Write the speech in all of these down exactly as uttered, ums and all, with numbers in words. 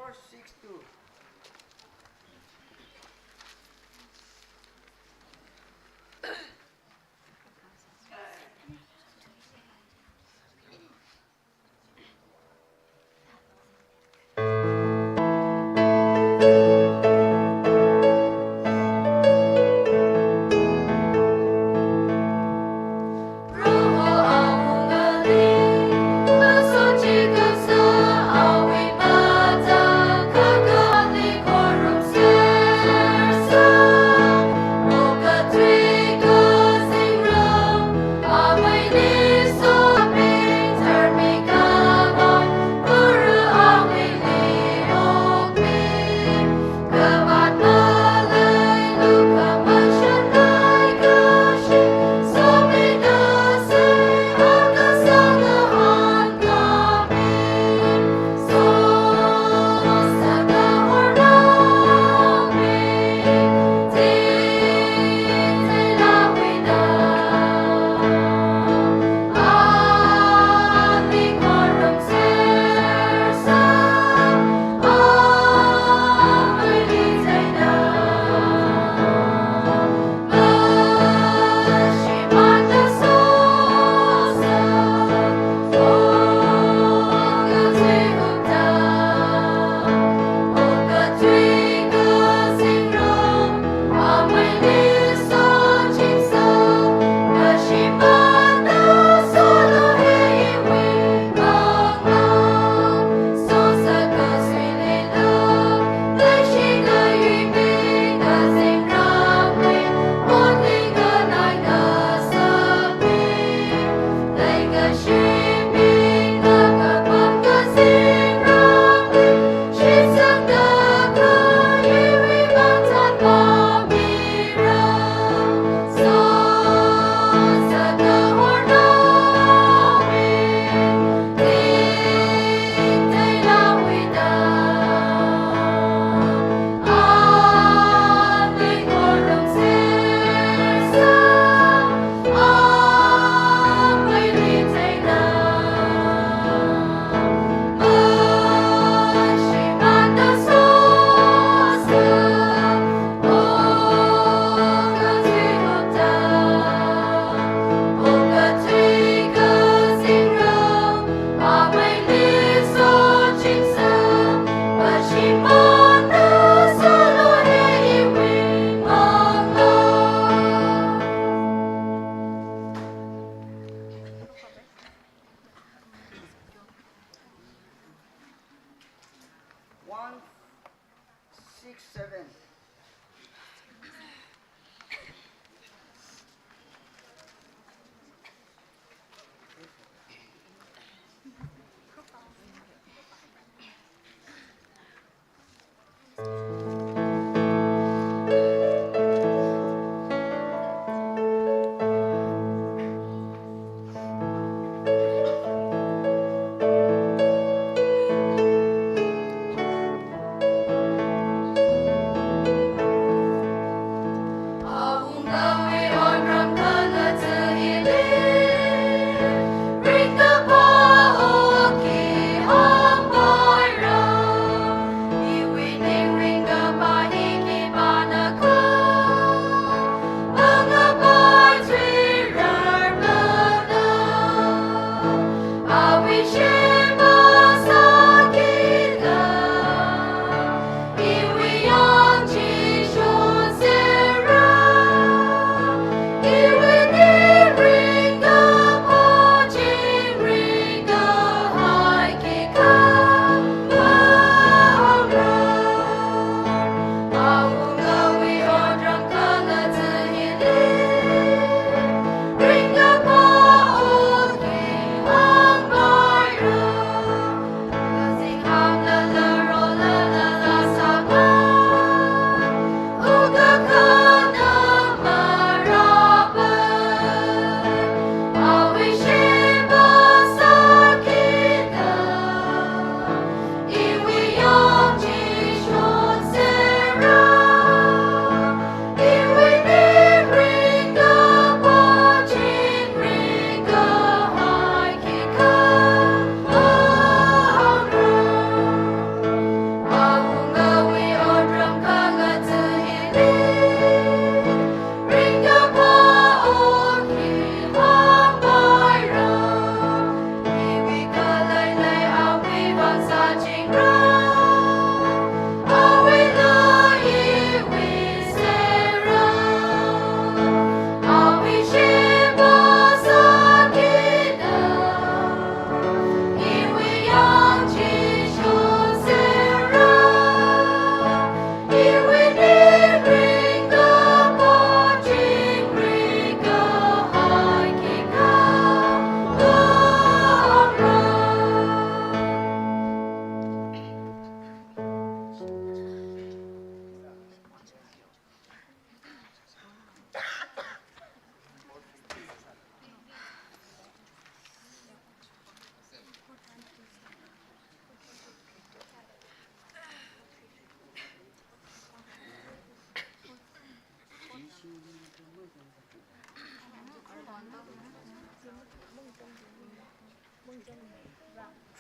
Four six two. One six seven.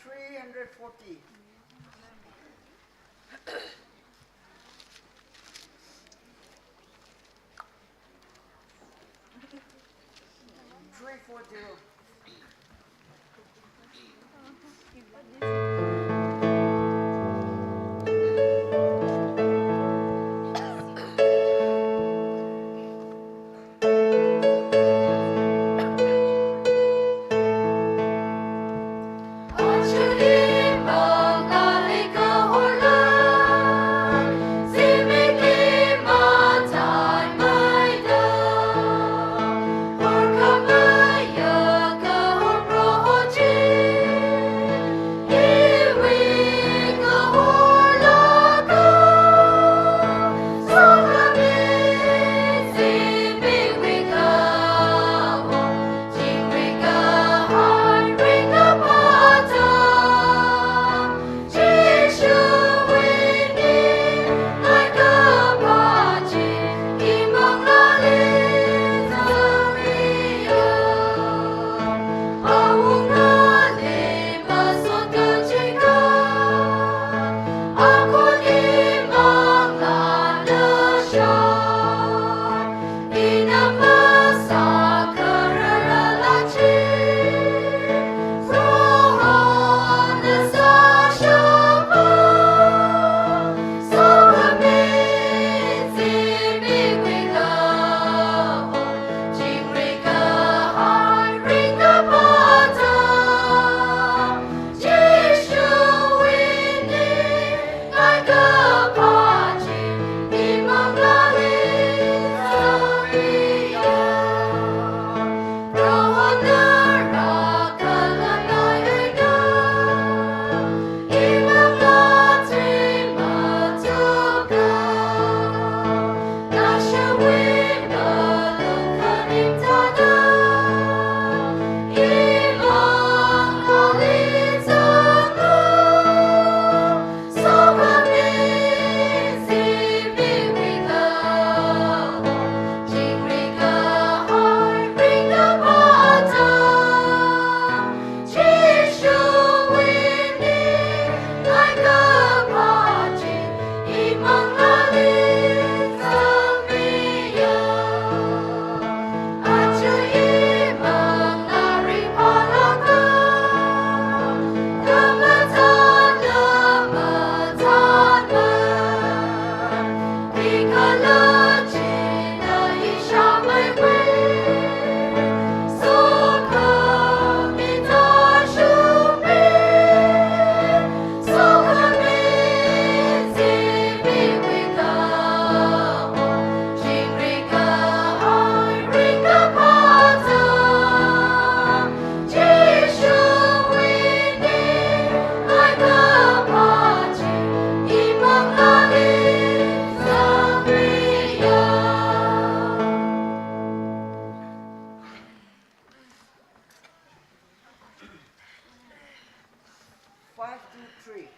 Three hundred forty. Three four zero. Two, three.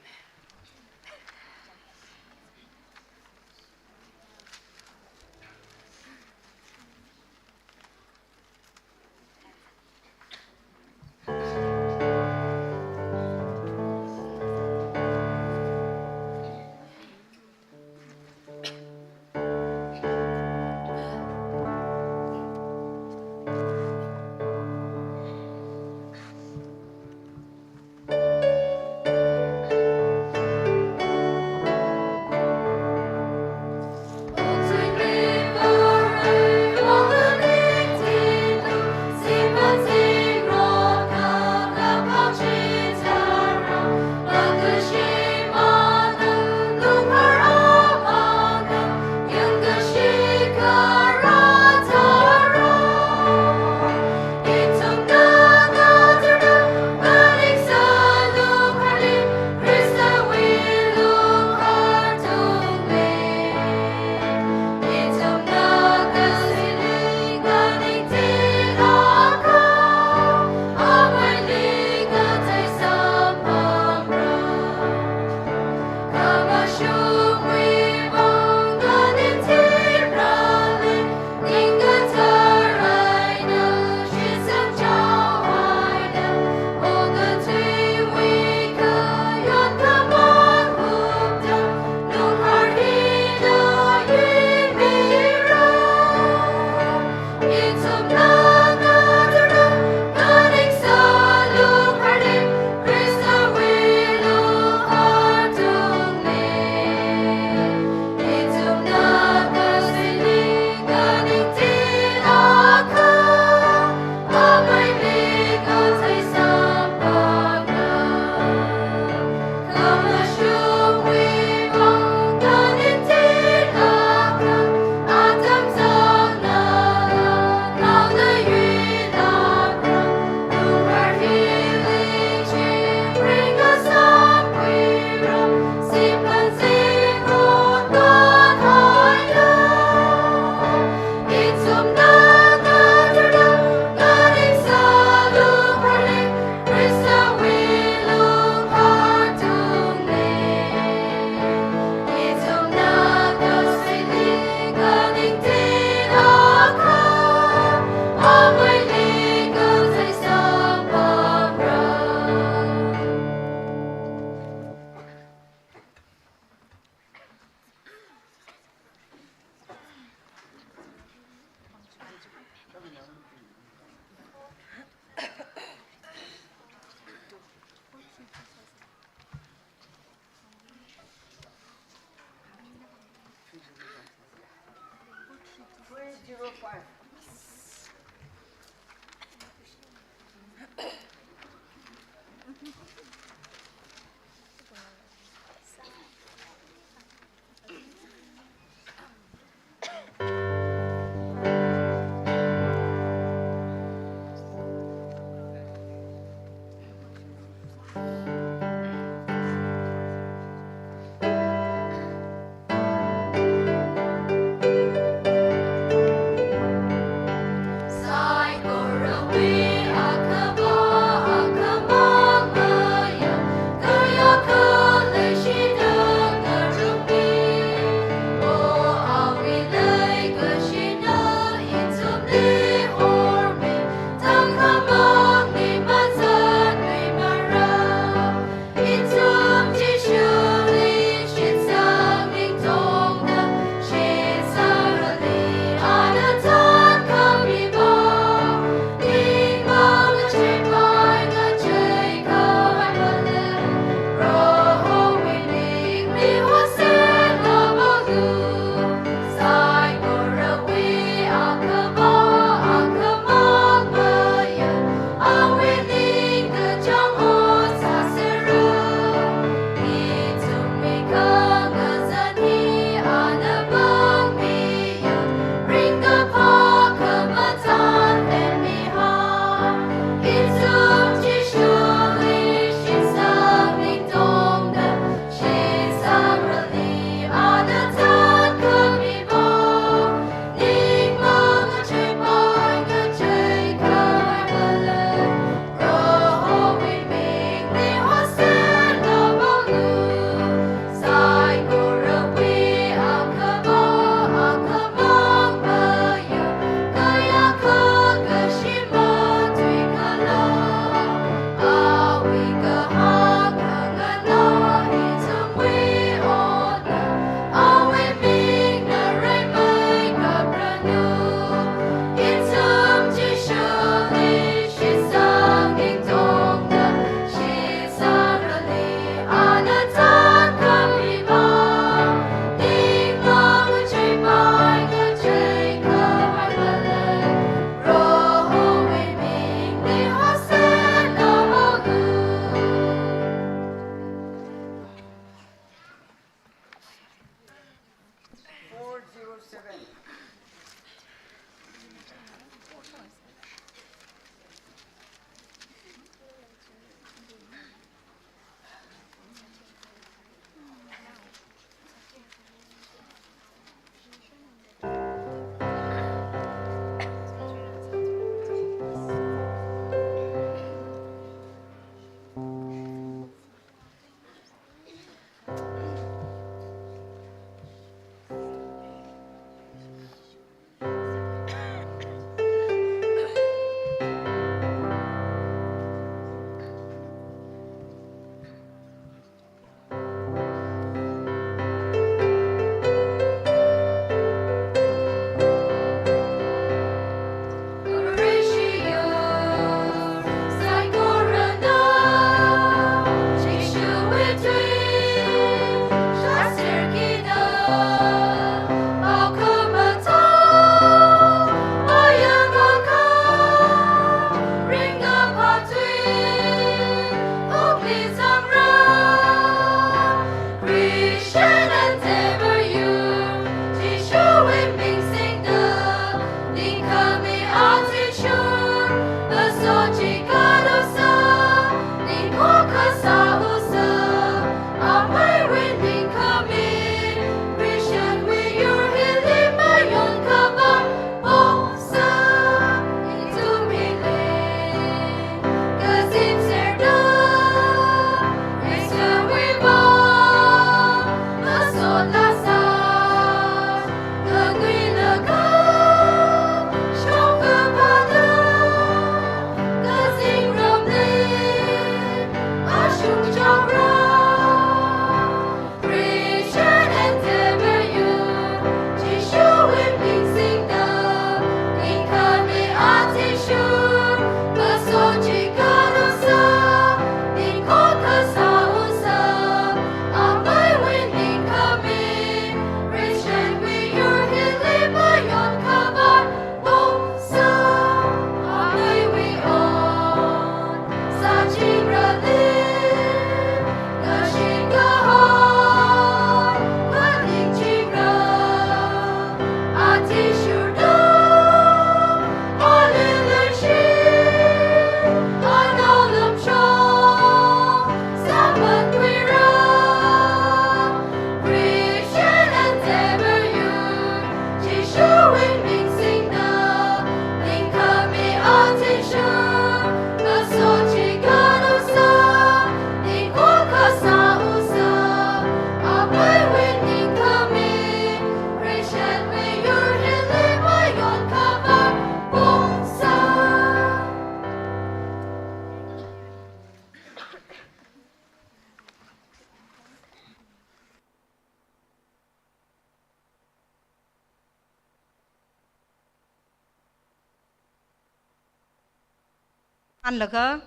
Anlaga,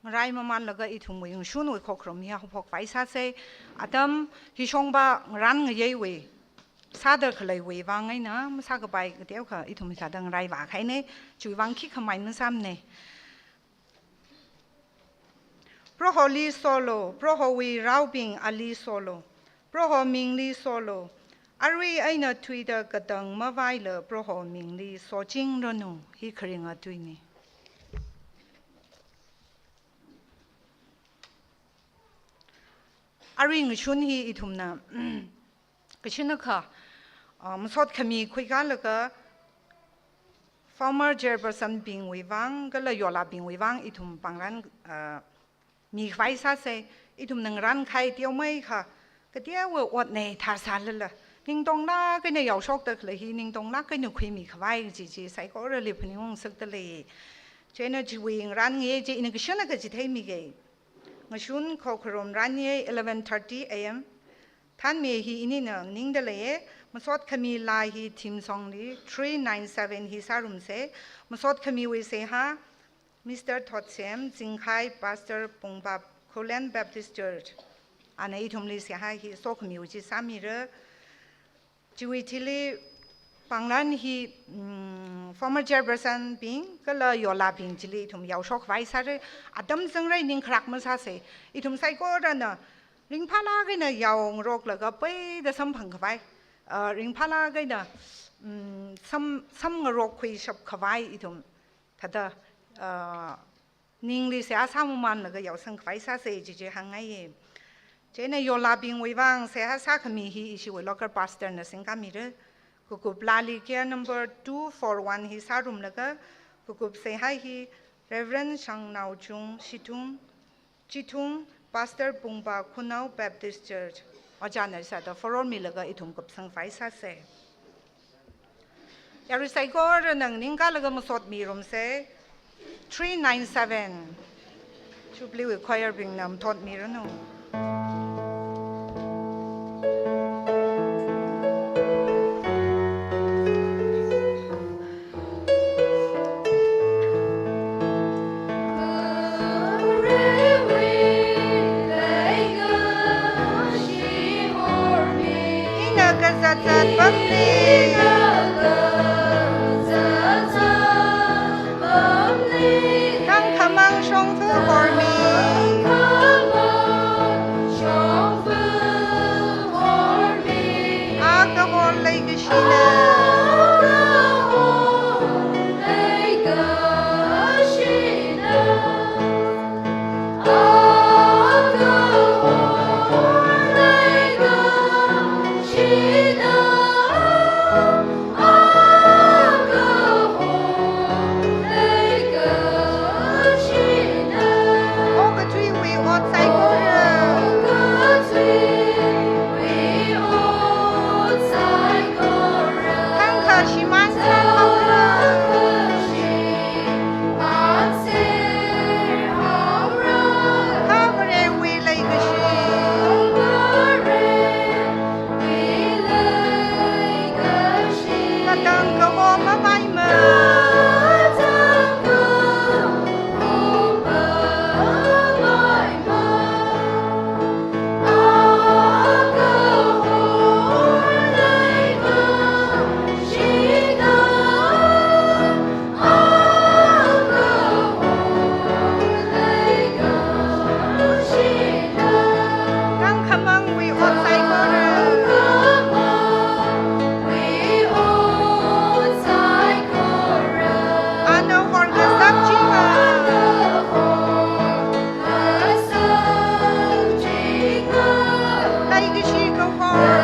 ngarai mamanlaga ithumwui ngashunwui khokharum hi haophok khavai sāsei. Atam hishongva ngarān ngayeiwui sāda khaleiwui vang eina masākapai kateokha ithum sāda ngarai vākahainei, chiwui vang khikha mai masāmanei. Proholi solo, Prohowui raobing ali solo, Proho mingli solo, arui eina thuida katang mavaila Proho mingli sochingranu, hi kharinga tuinei. Arui ngashun hi ithumna, kashinakha, ah, masot khami khuikalaga former chairperson bingwui vang, kala yolabingwui vang ithum pangran, ah, mikhavai sāsei, ithumna ngarānkahai teomeikha, kateowa otnei thāsālala, ningtonglāk eina yaoshokda khalei hi, ningtonglāk eina khuimi khavai kaji chi saikorali phaningung ngasakdalei. Chieina chiwui ngarān ngayei chi ina kashinakha chitheimigei. Ngashun khokharum ranyei eleven thirty A M. Thanmi hi inina nganingdaleiye, masot khami laa hi theme songli three nine seven hi sārumsei, masot khamiwui seihā, Mister Thotsem Zingkhai, Pastor Pungpap, Khullen Baptist Church. Ana ithumli seihā hi sokhamiwui chi sāmira. Chiwui thili pangran hi, mm, former chairperson bing, kala yolabing chili ithum yaoshok khavai sāra, atam zangrai ningkharak masāsei. Ithum saikorana ringphālāk eina yaongaroklaga peida samphang khavai, ah, ringphālāk eina, mm, sam, samngarok khuishap khavai ithum thāda, ah, ningli seihā sāmamanlaga yaosang khavai sāsei chi chi hāngngaiye. Chieina yolabingwui vang seihā sākhami hi ishiwui local pastorna singkāmira. Kakup laali care number two four one hi sārumlaga, kakup seihā hi Reverend Shangnaochung Shithung, Chithung, Pastor Pungpa, Khunao Baptist Church, ojāna sāda forward milaga ithum kupsang khavai sāsei. Yarui saikorana nganingkalaga masot mirumsei, three nine seven. Jubilee wui choir bingna mathot miranu. Ina kazat zat pamli. Kangkhamang shongfa hormi. Akahor leikashina. Kangkhamangwui ot saikora. Ana horkasap chinga. Leikashi kahor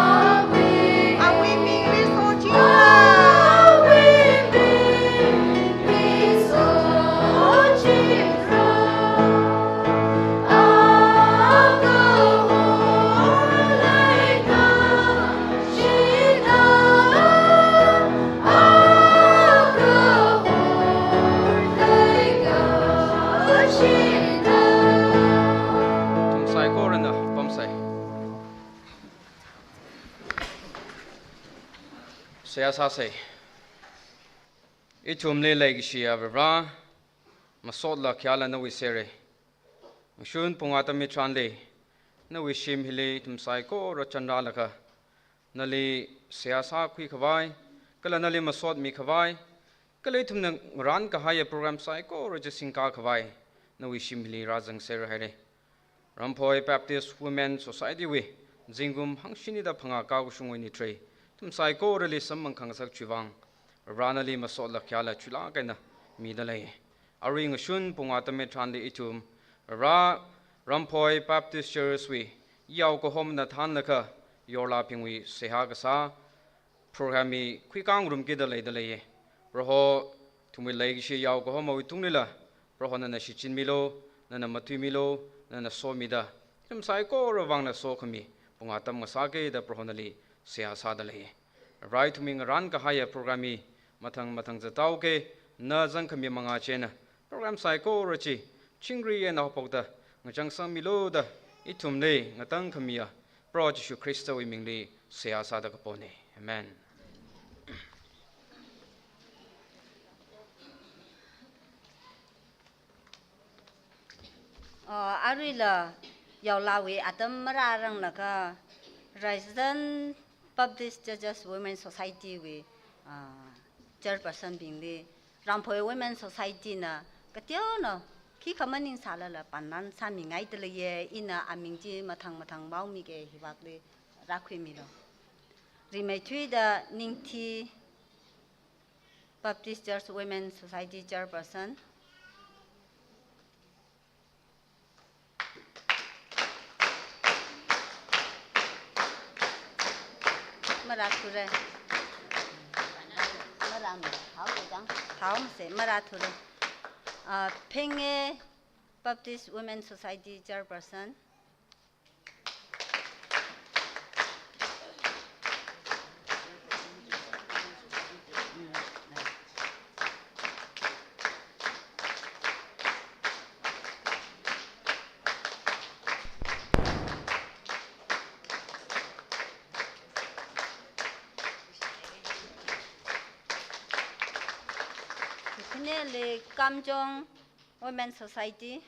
awui. Awui mingli soching. Ithum saikorana pamsai. Seihā sāsa. Ithumli leikashiya Vare, masot lakhayāla nawui serra. Ngashun pung atam hitharanli, nawui shim hili ithum saikora chanrālaga, nali seihā sākhui khavai, kala nali masot mikhavai, kala ithumna ngarān kahaiya program saikora chi singkā khavai, nawui shim hili rāzangser haira. Ramphoi Baptist Women Society wui zingkum hangshini da phangā kashungwui nithrei, ithum saikorali samphang khangasak chiwui vang, Vare nali masot lakhayāla chuilāk eina mida lei. Arui ngashun pung atam hitharanli ithum, Vare Ramphoi Baptist Church wui yaokahomna thānlaga, yorlābingwui seihā kasā, program hi khuikāngarum kida leida leiya. Proho, ithumwui leikashi yaokahomawui tunglila, Proho nana shichinmilu, nana matuimilu, nana somida, ithum saikora vangna sokhami pung atam ngasāki da Proho nali seihā sāda leiya. Vare ithumwui ngarān kahaiya program hi mathang mathang zathaoki, na zangkhami mangā china, program saikora chi chingri eina haophokda ngachangsangmilu da, ithumli ngatangkhamiya Proho Jishu Khristawui mingli seihā sāda kapona. Amen. Uh, aruila yaolāwui atam marāranglaga, Resident Baptist Churches Women Society wui, uh, chairperson bingli, Ramphoi Women Society na kateonao khikha maningsālala panlan sāmingaida leiya, ina aming chi mathang mathang maomiki, hivākli rākhuimilu. Rimeithuida Ningthi, Baptist Church Women Society chairperson. Marāthura. Marāma, hao kajang. Hao mase, marāthura. Ah, Phenge Baptist Women Society chairperson. Khaneli Kamjong Women Society.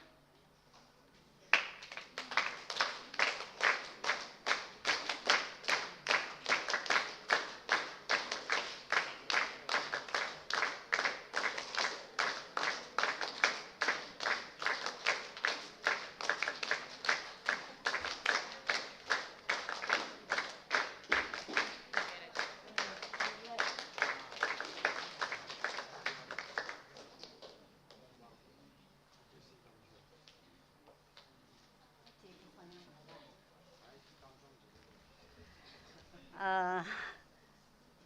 Ah,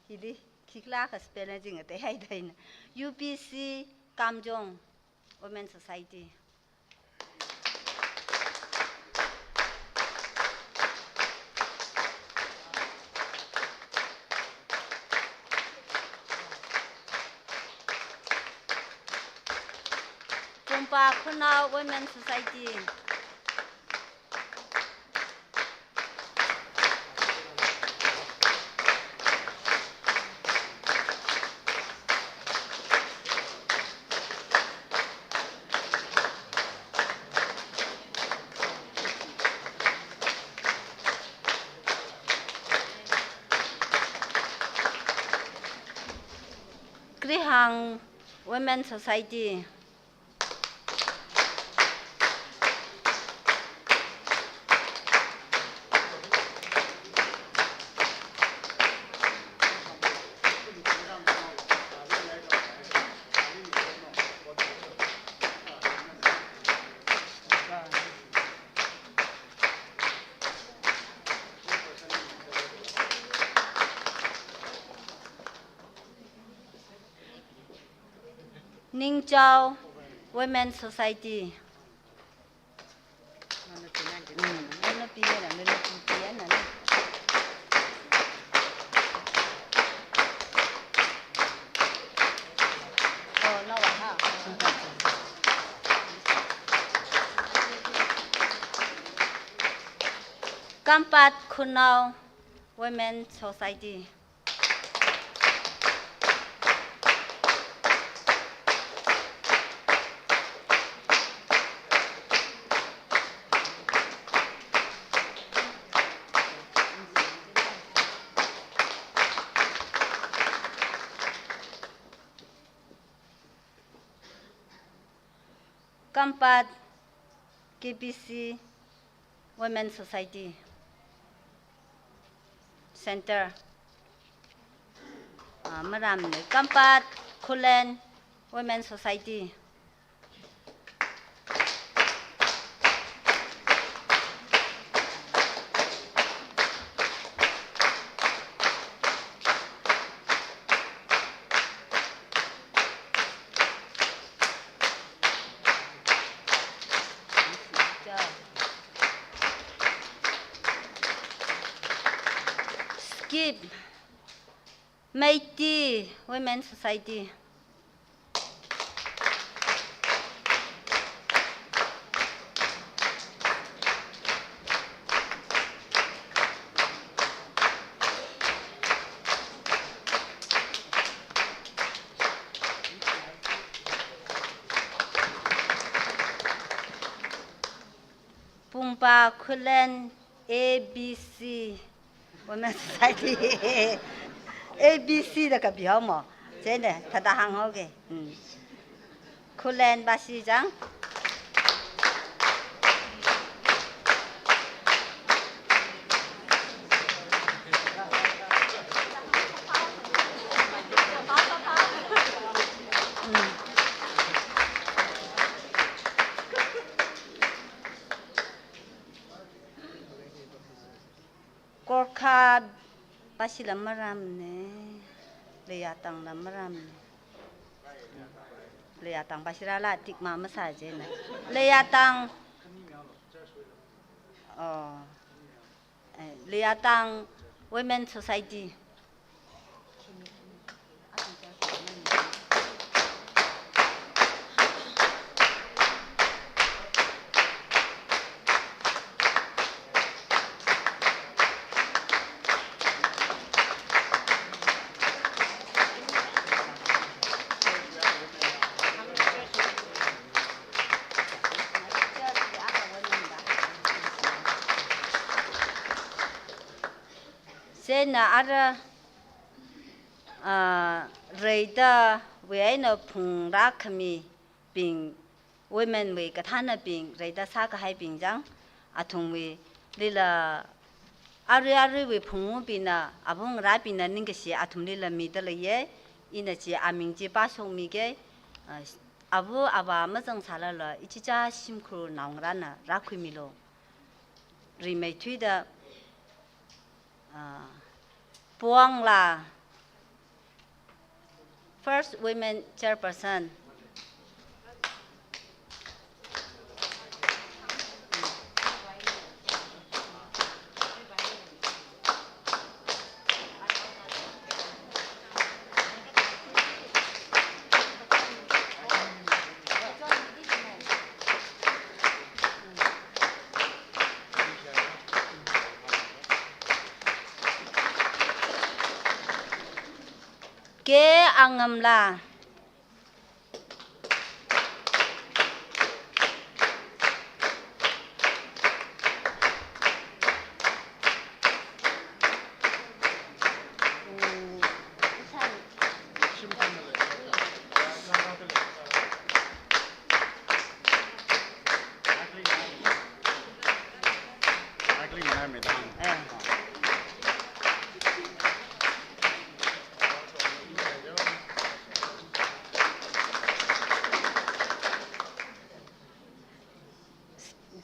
hili khikhala ka spelling jing ate hai daina. U B C Kamjong Women Society. Pumpa Khunao Women Society. Krihang Women Society. Ningchao Women Society. Kampat Khunao Women Society. Kampat K B C Women Society Center. Ah, maram le Kampat Khullen Women Society. Skip Meitei Women Society. Pungpa Khullen A B C Women Society. A B C da kapihaomo. Chieina, thāda hānghaoke. Hmm. Khullen Basi chang. Hmm. Gorkha Basi la maramne, Leiyatang la maramne. Leiyatang Basi rāla tikma masā chieina. Leiyatang, oh, eh, Leiyatang Women Society. Chieina ara, ah, reidawui eina phungrā khamibing, women wui kathānabing, reida sākahaibing chang, athumwuilila arui aruiwui phungwui bingna, avāngarābingna ningkashi athumlila midaleiye, ina chi aming chi pāshokmike, ah, ava avā mazangsālala, ichicha shimkhur naongarāna rākhuimilu. Rimeithuida, ah, Puangla, first women chairperson. K Angamla.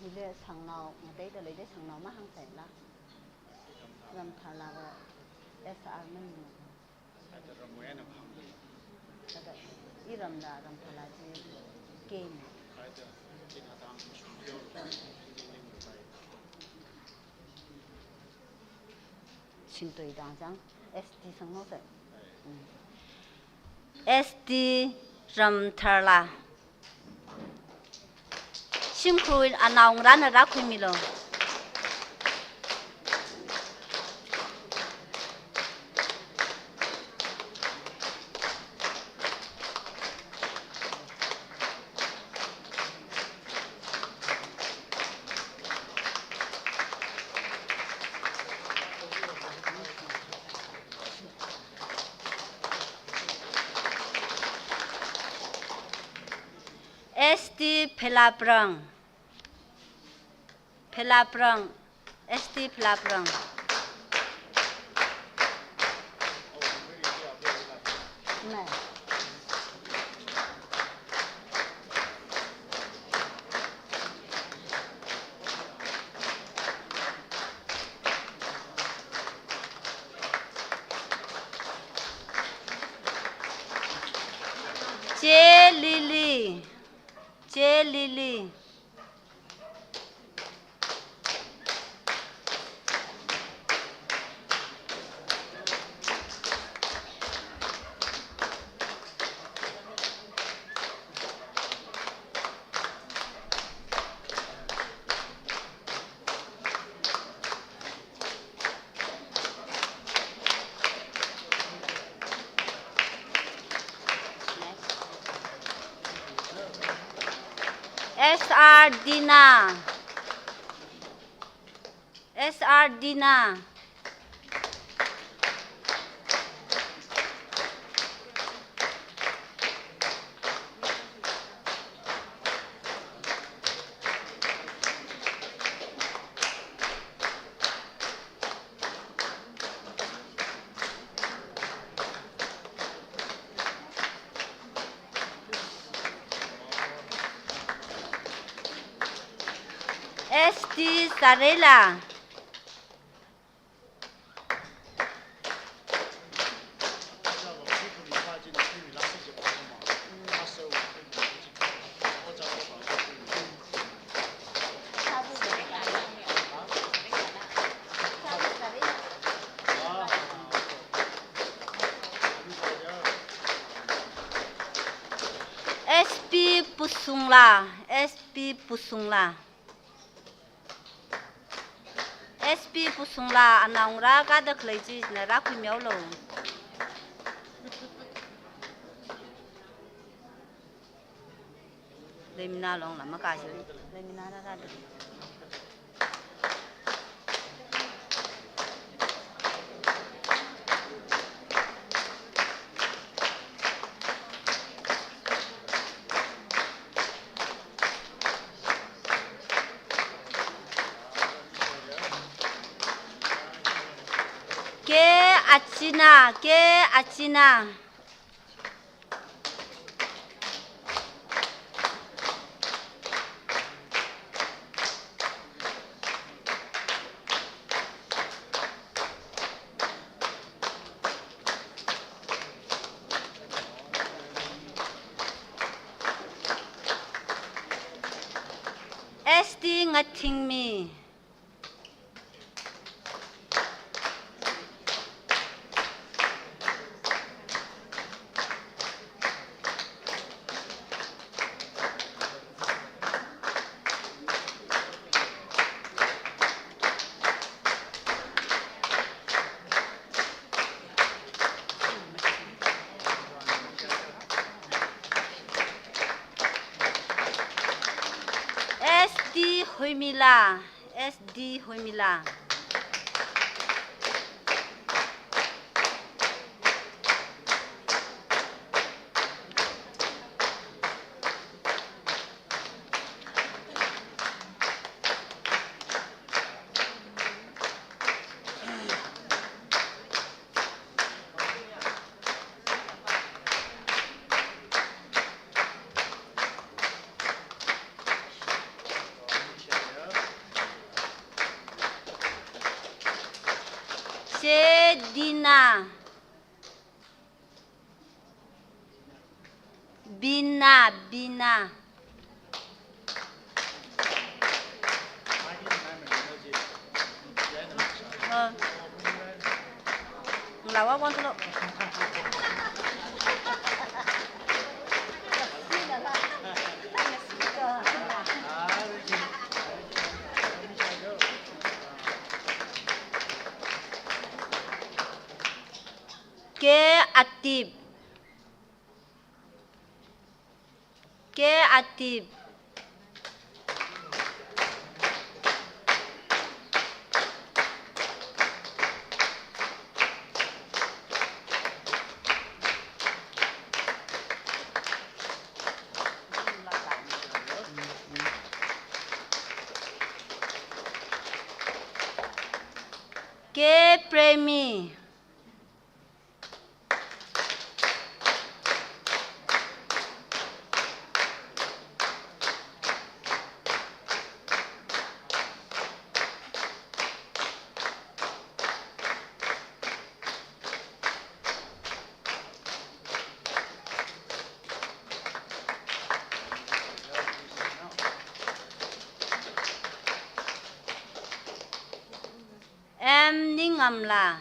Hili shangnao, ngateida leida shangnao mahāngsaila. Ramthar lava S R man. Thāda, iramla Ramthar la chi K na. Shingtoi dang chang, S T sangno se. Mm. S T Ramthar la. Shimkhurwui anaongarāna rākhuimilu. S T Phelaphrang. Phelaphrang. Esti Phelaphrang. Che Lily. Che Lily. S R Dina. S R Dina. Esti Sarela. S P Pusungla, S P Pusungla. S P Pusungla, anaongarā kathā khalei chi na rākhuimihaolu. Leimina longla makā chi. Leimina rāra. K Achina, K Achina. Esti Ngathingmi. Esti Hoimila, Esti Hoimila. Che Dina. Bina, Bina. Oh. Ngalawa kon tulo. K Atip. K Atip. K Premi. M Ningamla.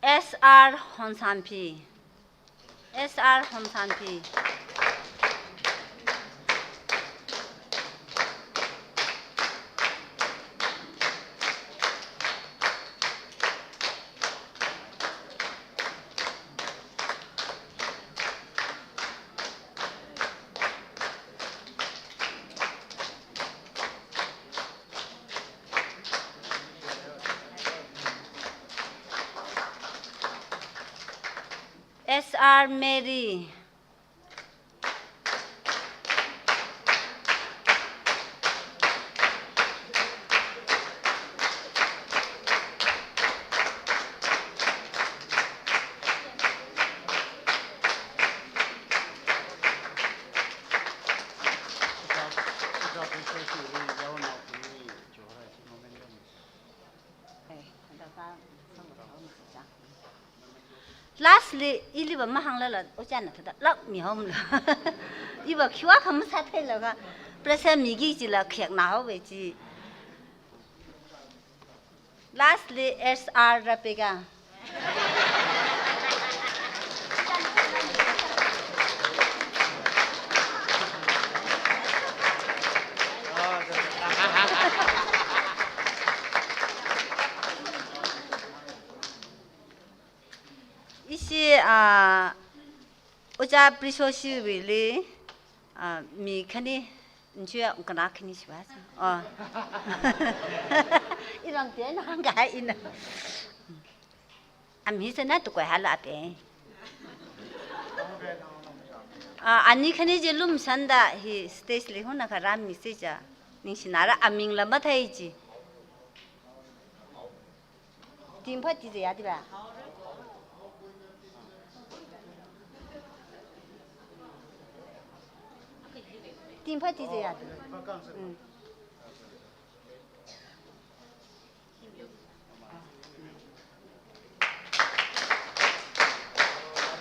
S R Honsamphi. S R Honsamphi. S R Mary. Lastly, iliva mahānglala, ojāna thāda lāk mihomla. Iva khiwui khamasā theilaga, present miki jila khayākna haowe ji. Lastly, S R Rebecca. Ishi, ah, Ojā Prisho shiwuili, ah, mi khani, nchuya ungkana khani shiwa. Oh. Ilang tiya na hāngga ina. Ami sāna tukwai hala ape. Ah, ani khani je lumshanda hi stage li hona kharā mi se ja. Ningshinara amingla mathei ji. Timpha tizaya diba? Timpha tizaya diba? Mm.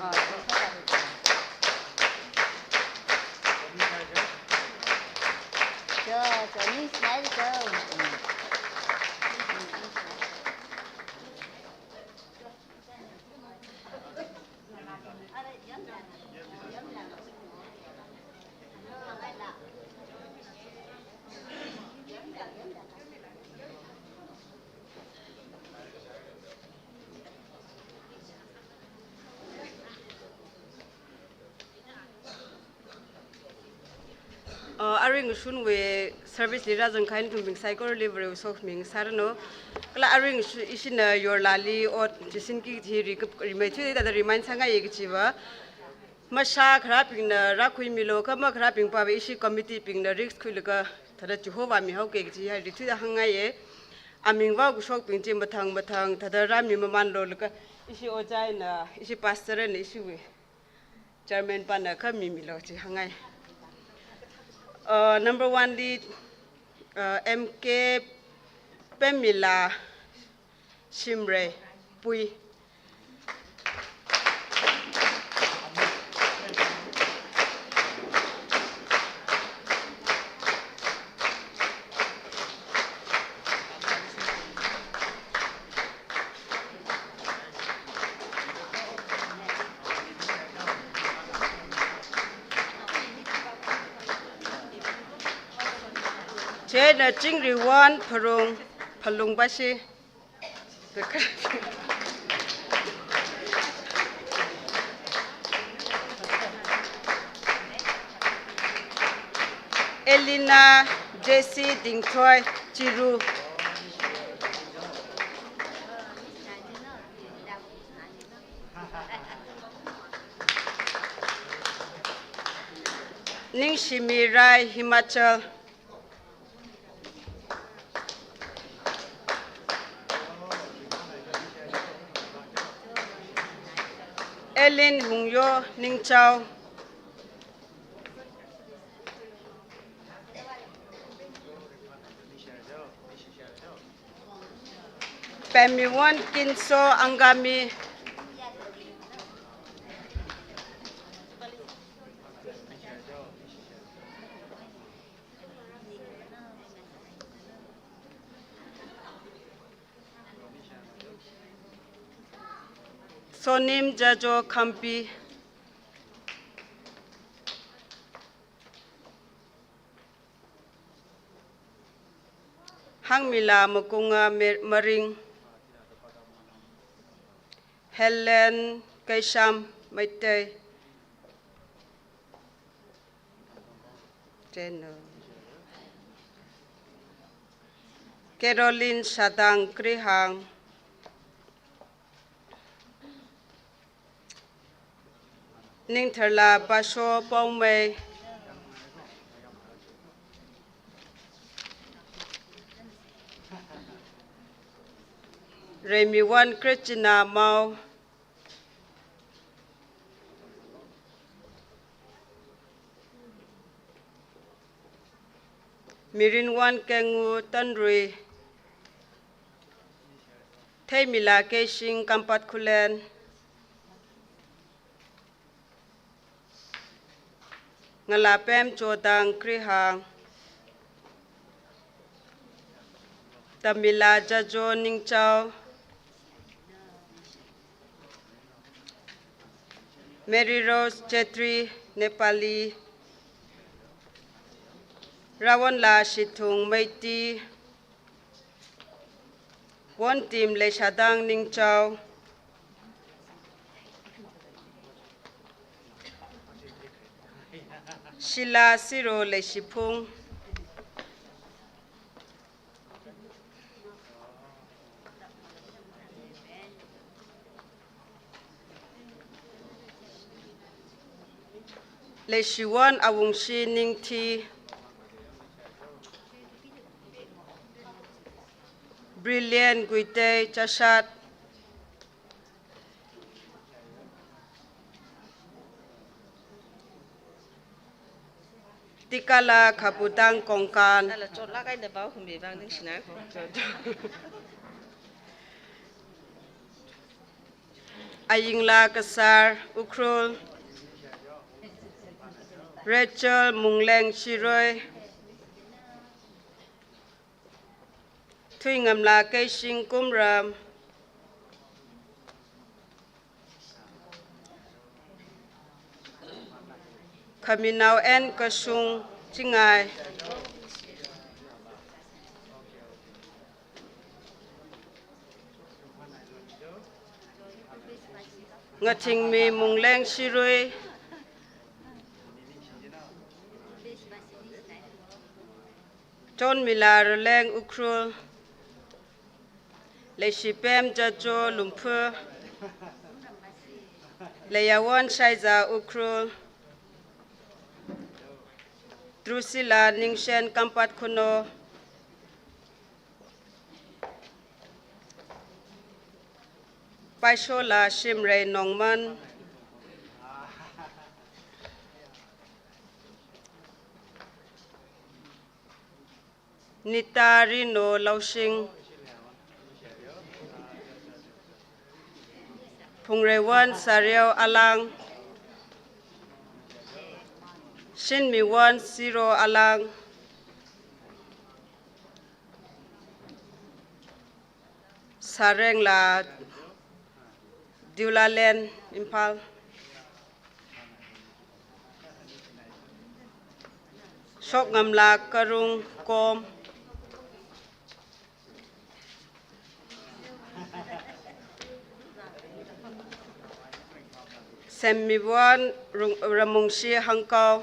Ah, timpha tizaya. Jo, jo, ningshinai jo. Mm. Uh, arui ngashunwui service li rāzangkahai nathumbing saikorali Varewui sokhami ngasāranu. Kala arui ngashu-, ishina yorlali ot chisinki kaji ri kap-, rimeithuida remind sāngaiya kajiva. Mashā kharābingna rākhuimilu, kha makharābing pava ishi committee bingna risk khuilaga thāda chihovā mihaoki kaji hi rithuida hāngngaiya. Aming vākashokbing chi mathang mathang thāda rāmi mamānlu laga ishi ojā eina, ishi pastor eina, ishiwui chairman pana kha mimilu chi hāngngai. Uh, number one li, uh, M K Pemila Shimray Pui. Chieina Chingriwon Pharung, Phalungbashi. Elina Jessie Dingthroi, Chiru. Ningshimi Rai, Himachal. Elin Hungyo, Ningchao. Pemmiwon Kinso, Angami. Sonim Jajo, Khampi. Hangmila Makunga, Mer-, Maring. Helen Keisham, Meitei. Caroline Shadang, Krihang. Ningtharla Basho, Paumei. Reimiwon Christina, Mao. Mirinwon Kengu, Tanrui. Theimila Keishing, Kampat Khullen. Ngalapem Chodang, Krihang. Tamila Jajo, Ningchao. Mary Rose Chetri, Nepali. Rawonla Shithung, Meitei. Wontim Leishadang, Ningchao. Shila Siro, Leishiphung. Leishiwon Awungshi, Ningthi. Brilliant Guitei, Chashat. Tikala Khapudang, Konkan. Ala chotlak eina pao humi vang ningshina ko. Ayingla Kasar, Ukhrul. Rachel Mungleng, Shirui. Thuingamla Keishing, Kumram. Khaminao N Kashung, Chingai. Ngathingmi Mungleng, Shirui. Chonmila Raleng, Ukhrul. Leishipem Jajo, Lumphu. Leiyawon Shaiza, Ukhrul. Drusilla Ningshen, Kampat Khunou. Paishola Shimrei, Nongman. Nita Rino, Laushing. Phungreiwon Sariao, Alang. Shinmiwon Siro, Alang. Sarengla Diulalen, Imphal. Shokngamla Karung, Kom. Semmiwon Rung-, Ramungshi, Hangkao.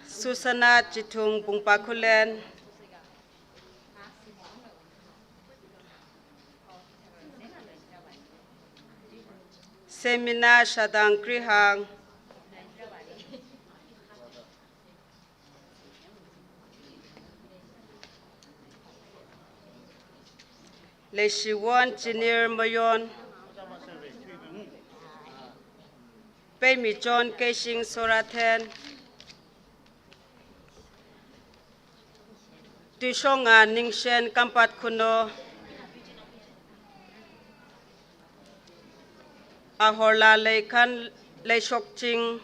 Susana Chithung, Pungpakhulen. Semina Shadang Krihang. Leishiwon Chinir Mayon. Peimichon Keishing Sorathen. Tuishonga Ningshen Kampat Khuno. Ahorla Leikhan Leishokching.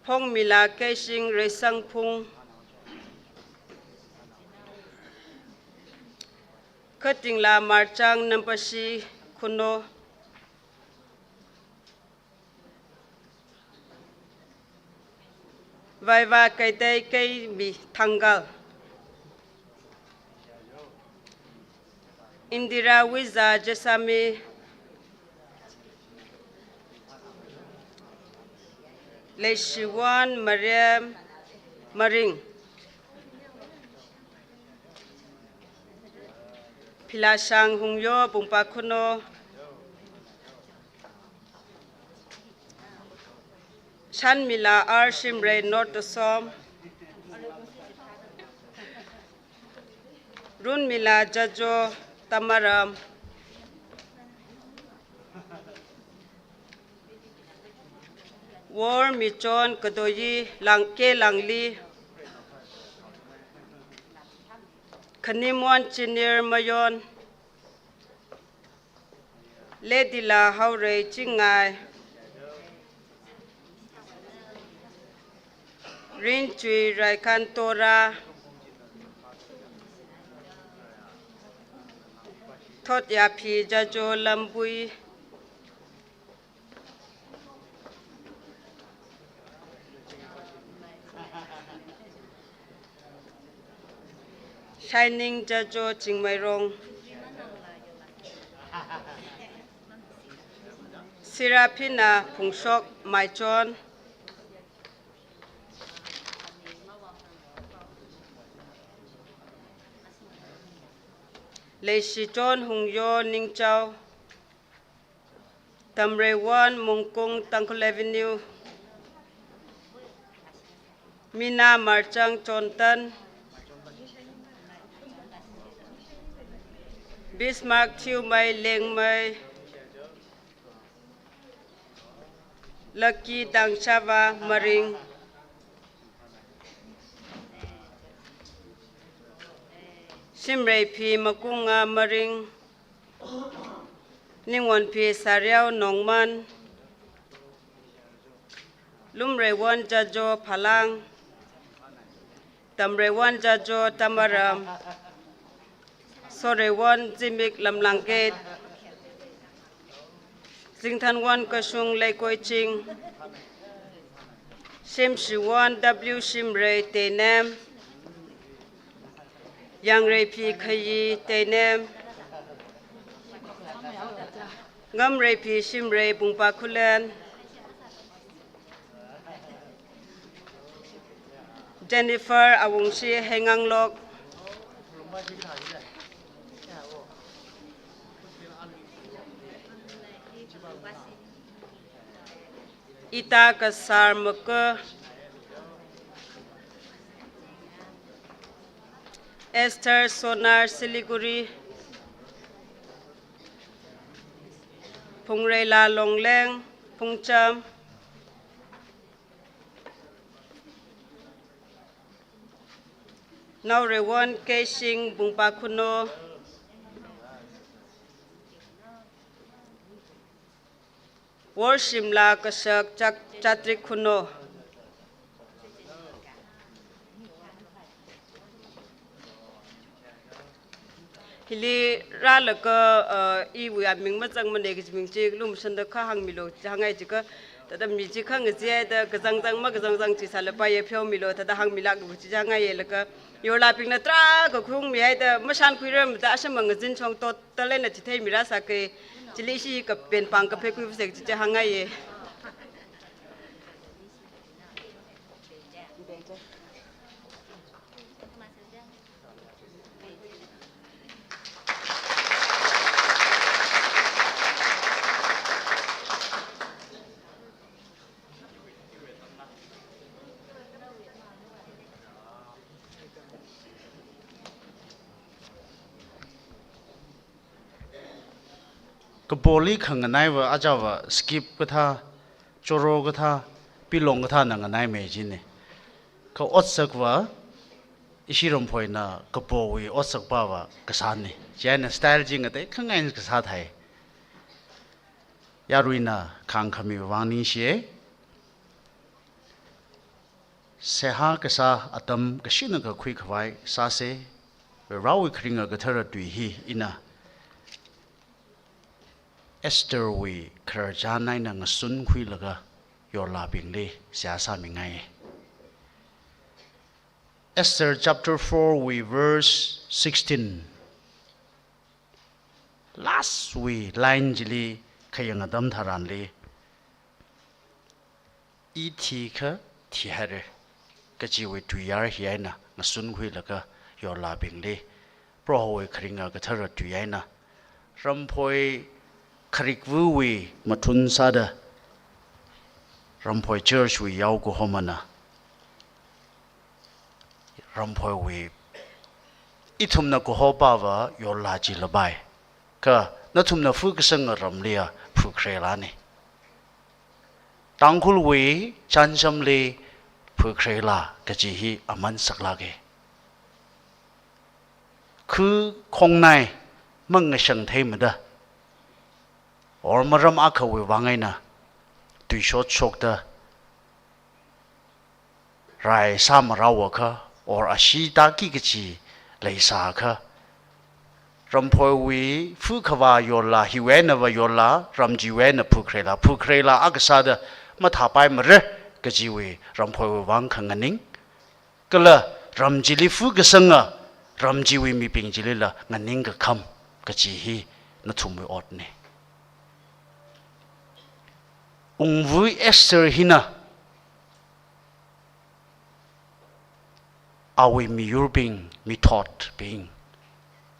Phongmila Keishing Reisangphung. Khatingla Marchang Nampashi Khuno. Vaiva Keitei Keimi Thangal. Indira Wiza Jesami. Leishiwon Mariam Maring. Philashang Hungyo Bungpa Khuno. Shanmila R Shimrei North Tosom. Runmila Jajo Tamaram. Wormichon Kadoyi Lang K Langli. Khanimwon Chinir Mayon. Ledila Haorei Chingai. Rinchui Raikhan Tora. Thotyaphi Jajo Lambui. Shining Jajo Chingmeirong. Sirapina Phungshok Maichon. Leishichon Hungyo Ningchao. Tamreiwon Mungkung Tangkhul Avenue. Mina Marchang Chontan. Bismarck Thiumei Lengmei. Lucky Dangshava Maring. Shimreiphi Makunga Maring. Ningwonphi Sariao Nongman. Lumreiwon Jajo Phalang. Tamreiwon Jajo Tamaram. Soreiwon Zimik Lamlangket. Zingthanwon Kashung Leikoiching. Shimshiwon W Shimrei Teinem. Yangreiphi Khayi Teinem. Ngamreiphi Shimrei Bungpa Khulen. Jennifer Awungshi Heinganglok. Ita Kasar Maka. Esther Sonar Siliguri. Phungreila Longleng Phungcham. Naoreiwon Keishing Bungpa Khuno. Worshimla Kashak Chak-, Chatrik Khuno. Hili rālaga, uh, iwui aming mazangmana kaji ming chi lumshanda kha hāngmilu, chi hāngngai jiakha, thāda mi chi kha ngaziaida kazangzang makazangzang chi sālapai ya pheomilu, thāda hāngmilāklu chi hāngngaiya laga, yorlabingna tarākha khungmihaida, mashankhuiramda asham ngazin chong total eina chitheimira sākei, chili ishi kapenpāng kapheikhui vase chi hāngngaiya. Kapoli khanganaiva ajava skip kathā, choro kathā, pilong kathāna nganaimei jina. Kha otsakva ishi Ramphoina kapowui otsakpava kasāna. Chieina style chi ngatei khangai kasā thai. Yaruina khāngkhami vang ningshiya. Seihā kasā atam kashinaka khuikhavai sāsa. Varewui kharinga kathara tui hi ina Estherwui khararchan eina ngasunkhuilaga yorlābingli seihā sāmingai. Esther chapter four wui verse sixteen. Last wui line chili khayang atam tharanli, "I thikha thihaira," kajiwui tuiyār hi eina ngasunkhuilaga yorlābingli Prohowui kharinga kathara tui eina Ramphoi kharikvawui mathun sāda Ramphoi church wui yaokahomana Ramphoiwui ithumna kahopava yorlā jilapai. Kha nathumna phukasanga ramliya phukharelāna. Tangkhulwui chānshamli phukharelā kaji hi aman saklāka. Khu khongnai mangashang theimada, or maram akhawui vang eina tuishot shokda rai sāmarao akha, or ashee tāki kachi leisā akha, Ramphoiwui phukhavā yorlā, hiwui einava yorlā, ramchiwui eina phukharelā, phukharelā akha sāda mathāpaimara kajiwui Ramphoiwui vang khanganing, kala ramchili phukasanga ramchiwui mibing chilila nganingkakham kaji hi nathumwui otna. Wungvui Esther hina awui miyurbing, mithotbing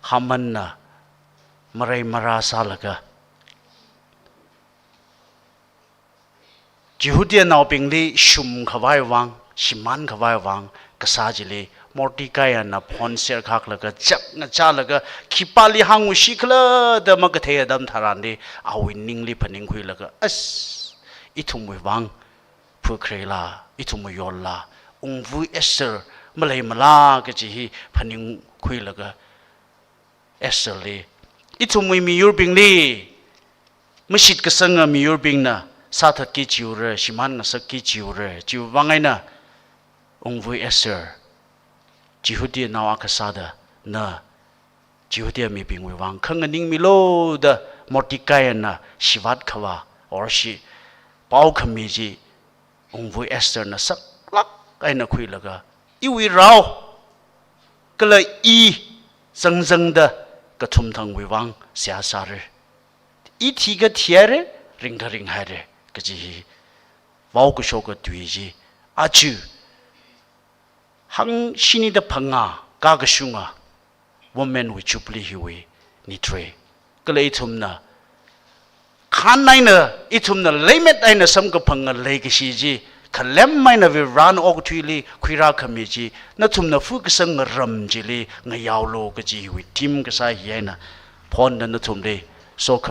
Hamanna marai marā sālaga, Jihudinaobingli shumkhavai vang, shimānkhavai vang kasā chili Mordecaiana phonser khaklaga, chak ngachālaga, khipāli hāngushi khala da makathei atam tharanli, awui ningli phaningkhuilaga, "As, ithumwui vang phukharelā, ithumwui yorlā, wungvui Esther maleimala," kaji hi phaningkhuilaga, Estherli, "Ithumwui miyurbingli mashitkasanga miyurbingna sāthatki chiura, shimān ngasakki chiura. Chiwui vang eina wungvui Esther, Jihudinao akha sāda na Jihudia mibingwui vang khanganingmilu," da Mordecaiana shivāt khavā, or shi pao khami chi wungvui Estherna saklāk eina khuilaga, "Iwui rao kala i zangzangda kathumthangwui vang seihā sāra. I thikha thihaira, ringkha ringhaira," kaji hi vaokashoka tui chi aja hangshini da phangā kakashunga Women wui Jubilee hiwui nitra. Kala ithumna khān eina, ithumna leimet eina samkaphanga leikashi chi, khalem eina Varena okathuili khuirākhami chi, nathumna phukasanga ram chili ngayaolu kaji hiwui theme kasā hi eina phonda nathumli soka